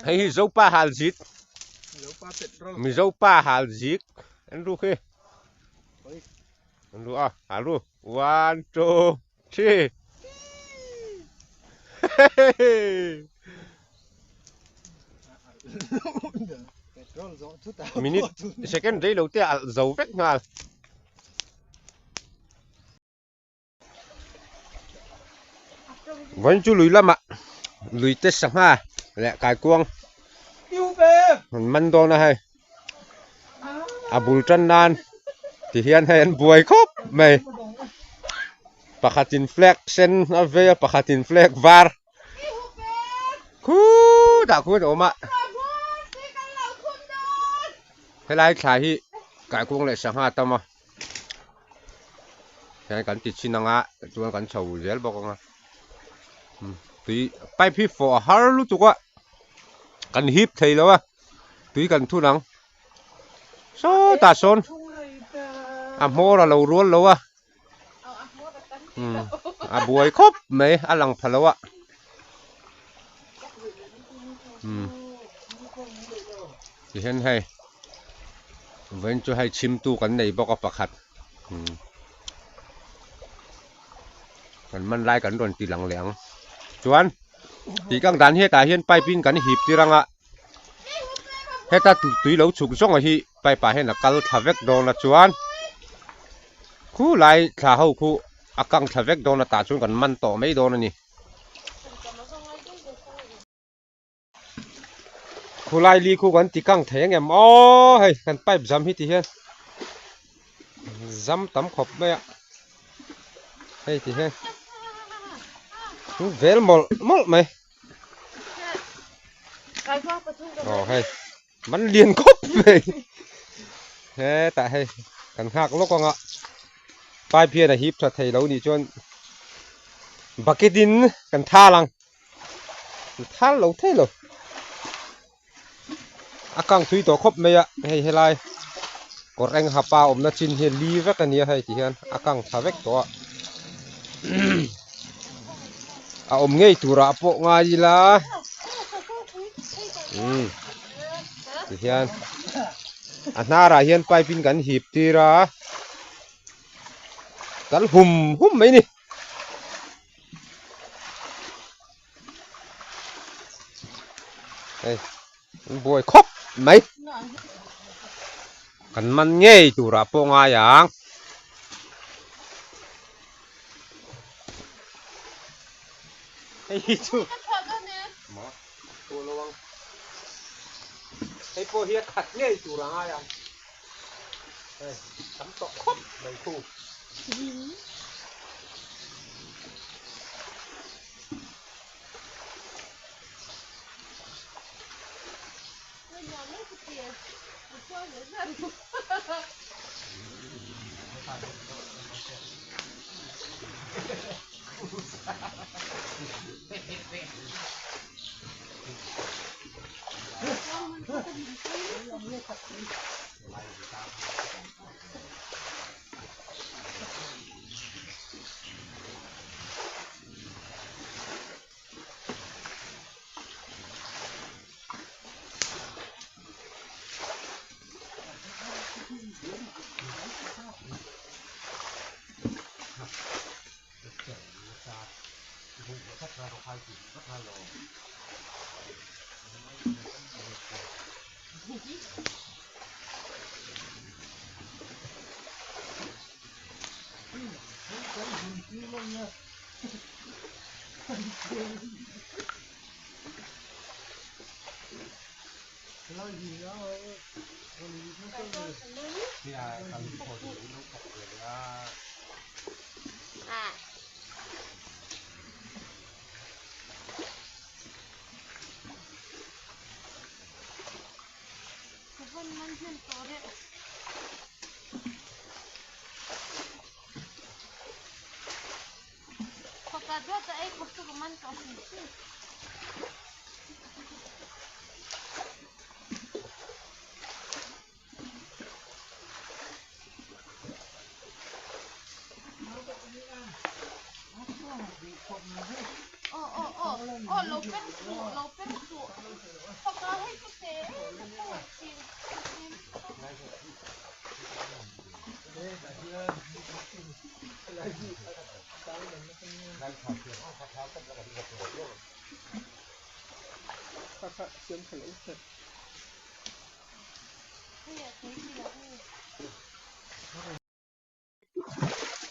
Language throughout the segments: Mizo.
Hei hi Zopa hal zik. Mizopa hal zik. An ru khi. An ru a, hal ru. One, two, three. Minute second rei lo te alh zo vek nghal. Vawiin chu lui lamah lui te sangha leh kaikuang an man dawn a hei a bul tan nan ti hian hei an buai khawp mai pakhatin flag sen a vei a pakhatin flag var khutah khuan a awm a helai thla hi kaikuang leh sangha a tam a. Hian kan ti chhin anga chuan kan chho zel bawk anga tui pipe hi fawh a har lutuk a kan hip thei lo a tui kan thun ang sawtah sawn a hmawr a lo rual lo a a buai khawp mai a lang pha lo a tihian hei vawiin chu hei chhimtu kan nei bawk a pakhat kan man lai kan rawn ti lang leh ang chuan tih kang dan hi hetah hian pipe in kan hip tir anga heta tui lo chhuk zawng a hi pipe ah hian a kal thla vek dawn a chuan khu lai thla ho khu a kang thla vek dawn a tah chuan kan man tawh mai dawn a ni. Khulai li khu kan ti kang thei angem aw hei kan pipe zam hi ti hian zam tam khawp mai a hei ti hian vel mawlh mawlh mai aw hei man lian khawp mai hetah hei kan nghak lawk anga pipe hian a hip tha thei lo nih chuan bucket in kan thal ang thal lo thei lo a kang tui tawh khawp mai a hei helai kawr eng hapa awmna chin hi li vek a nia hei ti hian a kang tha vek tawh a a awm ngei turah pawh ngai ila umm ti hian a hnarah hian pipe in kan hip tir a kal hum hum mai a ni. Hei an buai khawp mai kan man ngei turah pawh ngai ang. Hei hi chu maw tawh lo ang hei pawh hi a khat ngei tur a ngai ang hei tam tawh khawp mai khu.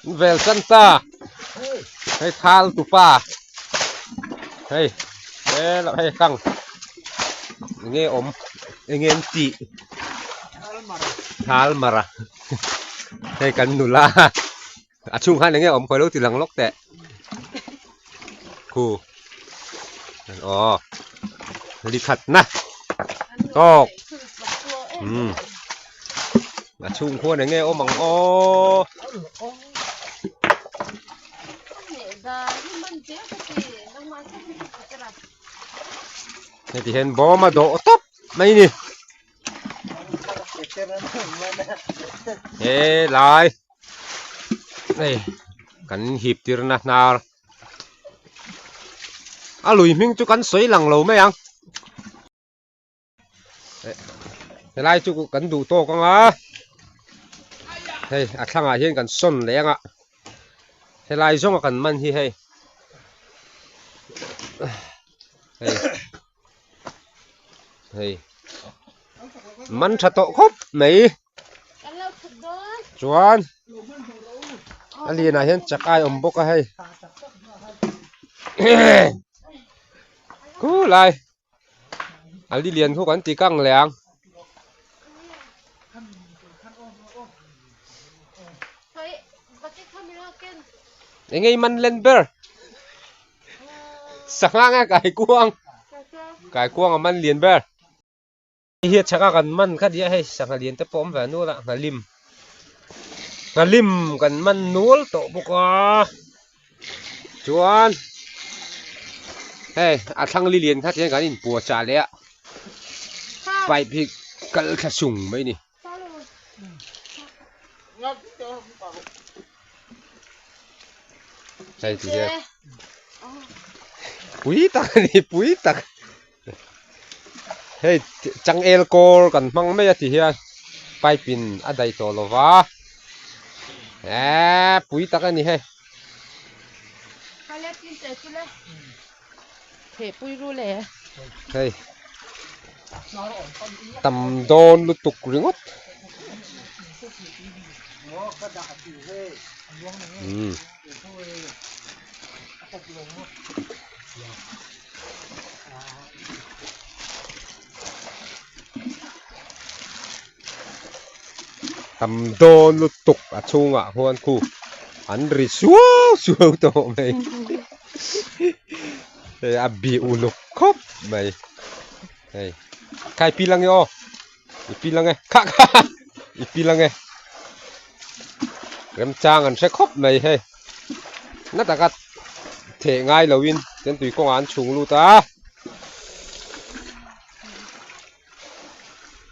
Vel tan ta hei thal tupa hei he hei kang enge awm enge an tih thal mara hei kan nula a chhung khan enge awm khawi lo ti lang lawk teh khu aw likhat na tawk umm a chhung khuan enge awm ang aw heti hian bawm a dawh tawp mai a ni. He lai hei kan hip tirna hnar a lui hming chu kan sawi lang lo mai ang helai chu kan duh tawk ang a hei a thlangah hian kan sawn leh ang a helai zawnga kan man hi hei hei. Hei man tha tawh khawp mai chuan a lianah hian chakai awm bawk a hei khulai a li lian khu kan ti kang leh ang. Eng nge i man len ber? Sangha nge kaikuang kaikuang a man lian ber hei hi a chhak a kan man kha nia hei sangha lian te pawh a awm ve a nual a nghalim nghalim kan man nual tawh bawk a chuan hei a thlang li lian kha tihian kan inpuah chah leh a pipe hi kal thla sung mai a ni. Hei ti hian pui tak a ni pui tak hei changel kawr kan hmang mai a ti hian pipe in a daih tawh lo va eee pui tak a ni hei. Hei tam dawn lutuk ringawt umm tam dawn lutuk a chhungah huan khu an ri suau suau tawh mai. Hei a bih uluk khawp mai hei kha i pil ange aw i pil ange kha kha i pil ange remchang an hre khawp mai hei na taka theh ngai loin chuan tui kawngah an chhung lut a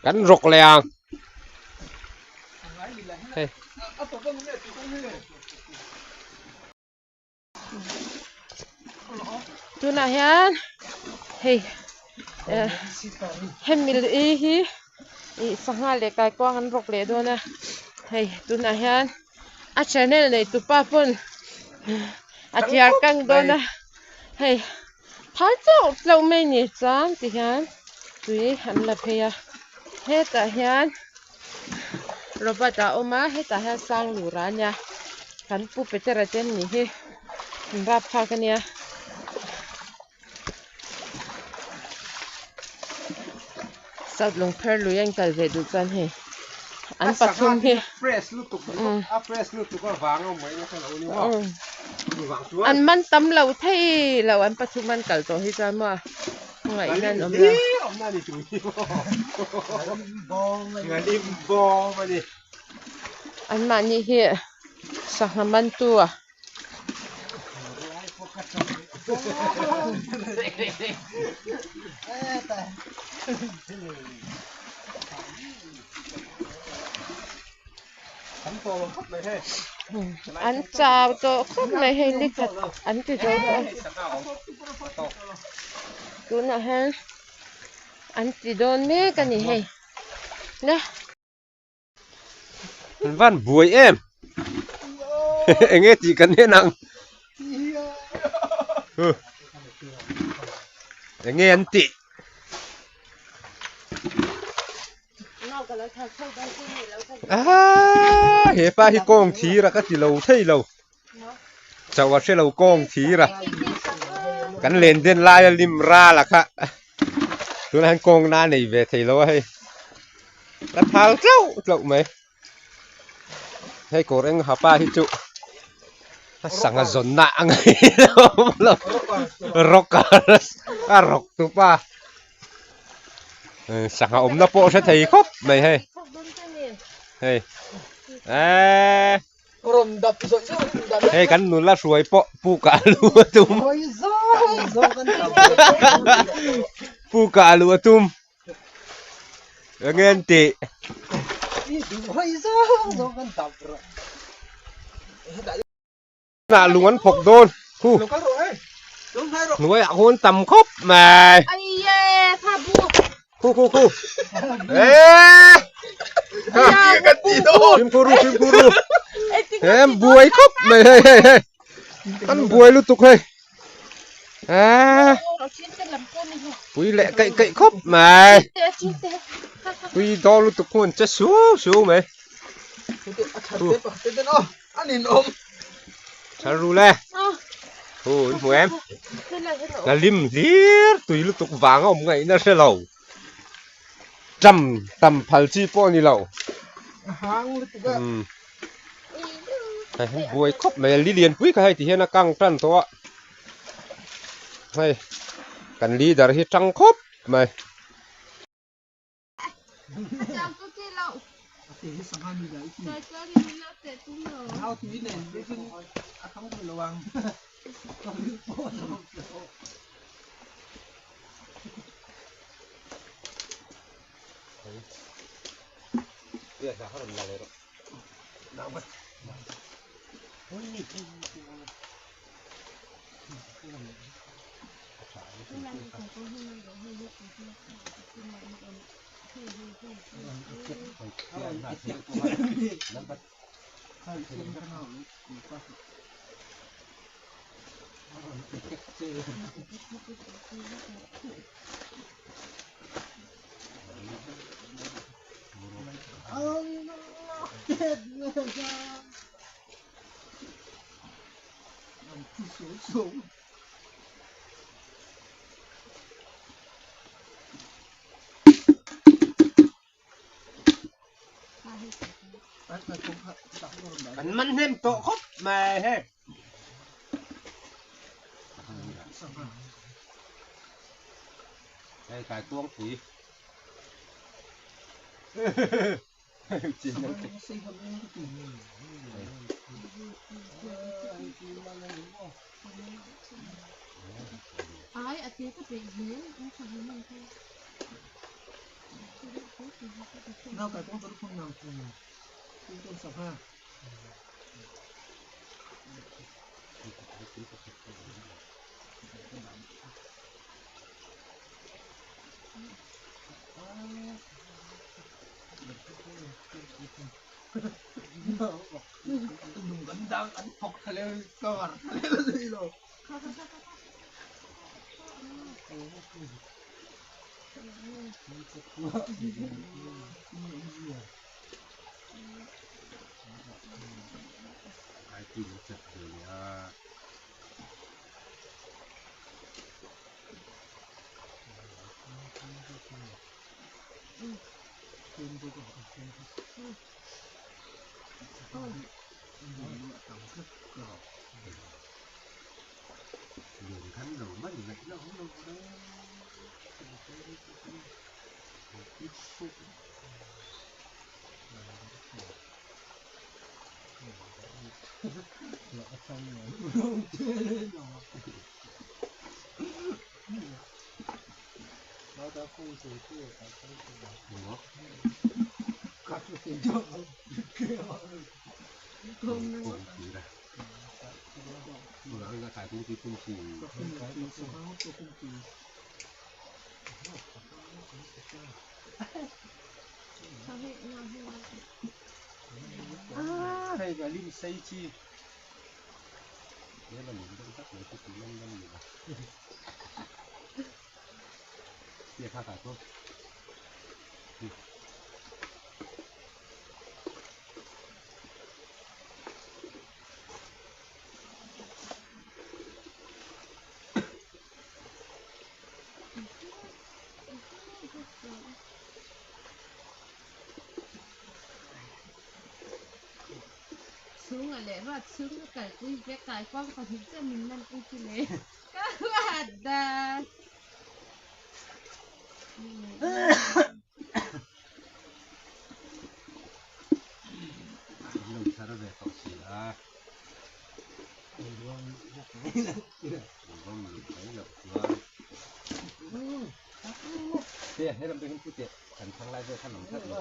kan rawk leh ang hei. Tunah hian hei eh hemi lui hi ih sangha leh kaikuang an rawk leh dawn a hei tunah hian a channel nei tupa pawn a tliar kang dawn a hei phal chauh tlauh mai ni chuan ti hian tui an la phei a hetah hian. Robert a awm a hetah hian sang lura a nia kan pu Petera te an nih hi an rap phak a nia. South Lungpher lui an kal ve duh chuan hei an pathum hi an man tam lo thei lo an pathum an kal tawh hi chuan maw. Ngaihna an awm lo. Anmahni hi sangha mantu a. An chau tawh khawp mai hei ni khat an ti zo tawh a. Tunah hian an ti dawn mek a ni hei le. An van buai em enge tih kan en ang enge an tih. Aa hepa hi kawng thir a ka ti lo thei lo chauh a hre lo kawng thir a kan len den laia lim ral a kha tunah hian kawng na nei ve thei lo a hei ka thal tlauh tlauh mai hei kawr eng hapa hi chu a sangha zawnna a ngaih lo rawk a rawk tupa. Sangha awmna pawh hre thei khawp mai hei hei eee hei kan nula hruai pawh puk ah lu a tum puk ah lu a tum enge an tih Nah lung an phawk dawn khu hnuaiah khuan tam khawp mai khu khu khu eee fimkhur ru fimkhur ru he buai khawp mai hei hei hei an buai lutuk hei eee pui leh keih keih khawp mai pui dawn lutuk khuan che suau suau mai khu. Thar ru le. Hu in hmu em. La lim hlir tui lutuk vang a awm ngaihna hre lo. Tam tam phal chi pawh ni lo. Hei hi buai khawp mai a li lian pui kha hei ti hian a kang tan tawh a. Hei kan leader hi tang khawp mai. An man hnem tawh khawp mai hei. Hei kaikuangpui. Ah hei ka lim sei chi tlem a lim deuh hlek mai chu tih lam lam ni lo tia kha kha chu Chhunga leh ruat chhung ka kalpui vek kaikuang pahnih chiah min man pui chu le ka huat dan. An lo thar ve tawh si a. Engvang luh mai loh chuan. Te he lam te hian pute kan thang lai vel khan awm tlat lo.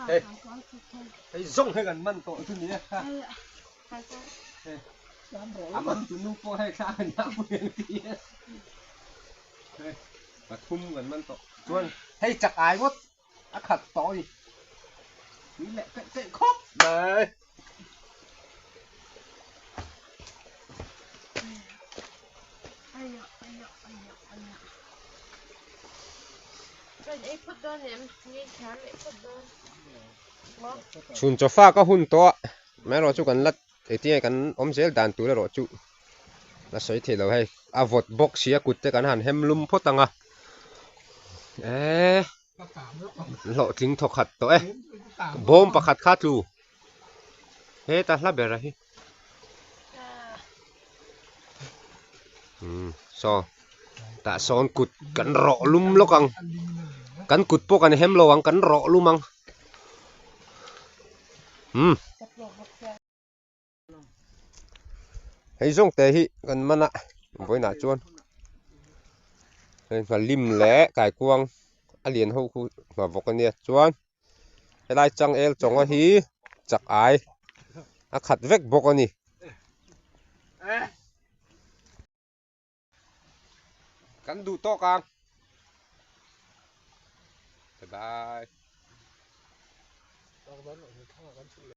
Hei hei zawng hei kan man tawh chu ni a a man tu nu pawh hei thla an lak pui ang ti a hei pathum kan man tawh chuan hei chak ai ngawt a khat tawh a ni tui leh keih keih khawp mai. Chhun chaw fak a hun tawh a amaherawh chu kan la engtinge kan awm zel dan tur erawh chu la sawi thei lo hei a vawt bawk si a kut te kan han hem lum phawt ang a eee hlawhtling thawkhat tawh e bawm pakhat kha tlu heta hla ber a hi umm saw tah sawn kut kan rawh lum lawk ang kan kut pawh kan hem lo ang kan rawh lum ang umm hei zawng te hi kan man a vawiinah chuan hei nghalim leh kaikuang a lian ho khu nghavawk ania chuan helai changel chawnga hi chak ai a khat vek bawk a ni. Kan duh tawk ang. Bye bye.